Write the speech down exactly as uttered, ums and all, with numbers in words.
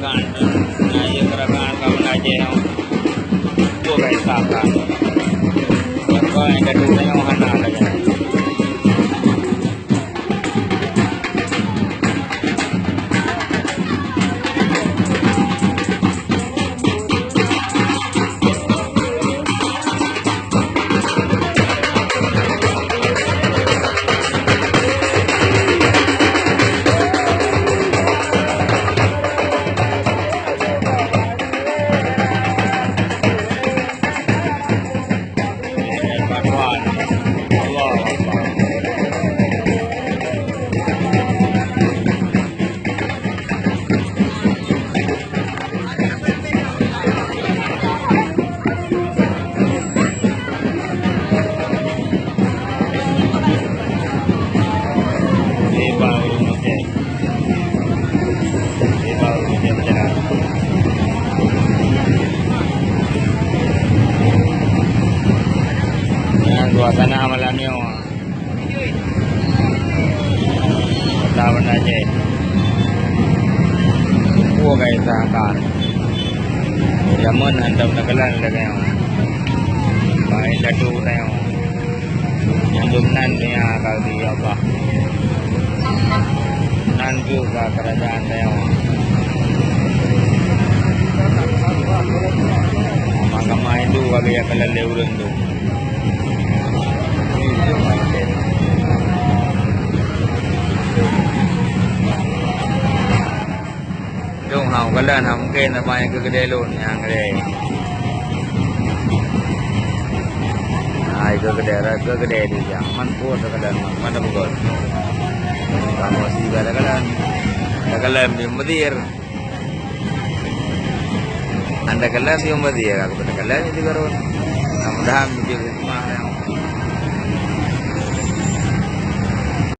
Kan, na yue keurakan ka meunajeh nyoe. Peue ka isakan? Siapa nyang ka tuléh nyoe hana lagée nyan. Nyan suasana malam nyoe. Kota Banda Aceh. Peue ka isakan? Jameun hantom teukalon lagée nyoe. Baik datu tanyoe. Nyang dum nan dunia ka di Allah. Nan juga kerajaan tanyoe. Agama Hindu ka geuyue kalon lé ureuëng tu. Dong hau kalon ha mungken apa nyang keu keudè lôn nyang keu keudè. Ai keu keudè, keu keudè di jang. Man pun kalon, man pun. Kamu sih ada kalon. Ada kalon di Mesir. Anda kalon di Mesir, aku pernah kalon di Garut. Mudah-mudahan menjadi hikmah yang